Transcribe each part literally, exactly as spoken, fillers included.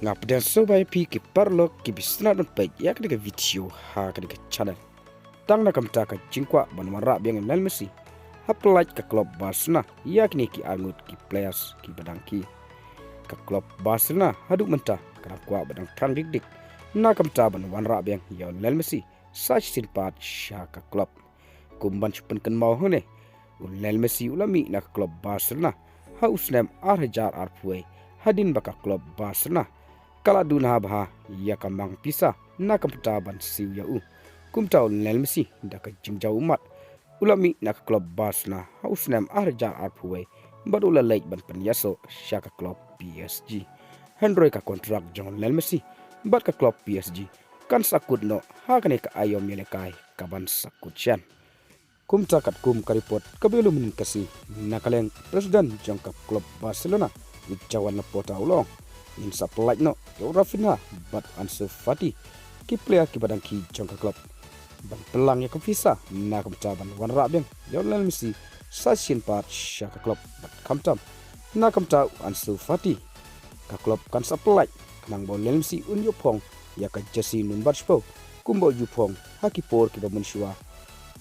Nga pdiang sngewbha ïa phi ki paralok kiba sngewbha ban peit ïa kane ka video ha kane ka channel. Tang na ka bynta ka jingkwah ban wanrah biang Lionel Messi, ha pynlait ka klub Barcelona ïa kine ki arngut ki players kiba dang ki. Ka klub Barcelona haduh mynta ka dang kwah ba dang thrang dik dik na ka bynta ban wanrah biang ïa u Lionel Messi sa shisien pat sha ka klub. Kum ban shu pynkynmaw hangne, u Lionel Messi u la mih na ka klub Barcelona ha u snem ar hajar arphew wei, hadien ba ka klub Barcelona ka la duna bha ïa ka mang pisa na ka bynta ban siew ïa u. Kumta u Lionel Messi da ka jingjaw ummat u la mih na ka klub Barcelona ha u snem ar hajar arphew wei, bad u la leit ban pynïasoh sha ka klub P S G. Hynrei ka kontrak jong u Lionel Messi bad ka klub P S G kan sa kut noh ha kane ka aïom ïalehkai kaban sa kut shen. Kumta katkum ka report kaba ïalum mynnin ka sngi, na ka liang president jong ka klub Barcelona, u Joan Laporta u la ong, ngin sa pynlait noh ïa u Raphinha bad Ansu Fati, ki player kiba dang ki jong ka klub, ban pynlang ïa ka pisa na ka bynta ban wanrah biang ïa u Lionel Messi sa shisien pat sha ka klub. Bad khamtam na ka bynta u Ansu Fati, ka klub kan sa pynlait khnang ba u Lionel Messi un ïoh phong ïa ka jersey number shiphew, kumba u ju phong ha ki por kiba mynshuwa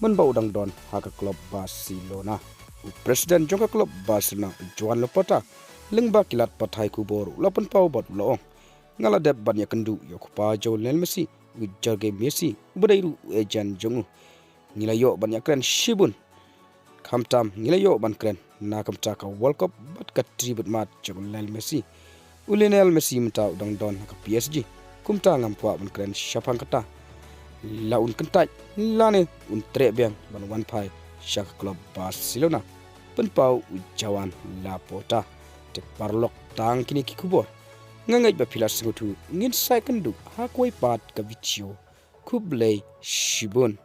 mynba u dang don ha ka klub Barcelona. U president jong ka klub Barcelona, u Joan Laporta, lyngba ki lad pathai khubor u la pynpaw bad u la ong, nga la dep ban ïakynduh ïa u kpa jong u Lionel Messi, u Jorge Messi, uba dei ruh u agent jong u. Ngi la ïoh ban ïakren shibun, khamtam ngi la ïoh ban kren na ka bynta ka World Cup bad ka tribute match jong u Lionel Messi. U Lionel Messi mynta u dang don ha ka P S G, kumta ngam kwah ban kren shaphang kata. La un kyntait lane un treh biang ban wan phai sha ka klub Barcelona, pynpaw u Joan Laporta. Te paralok, tang kine ki khubor. Nga ngeit ba phi la sngewthuh, ngin sa ïakynduh ha kawei pat ka video. Khublei shibun.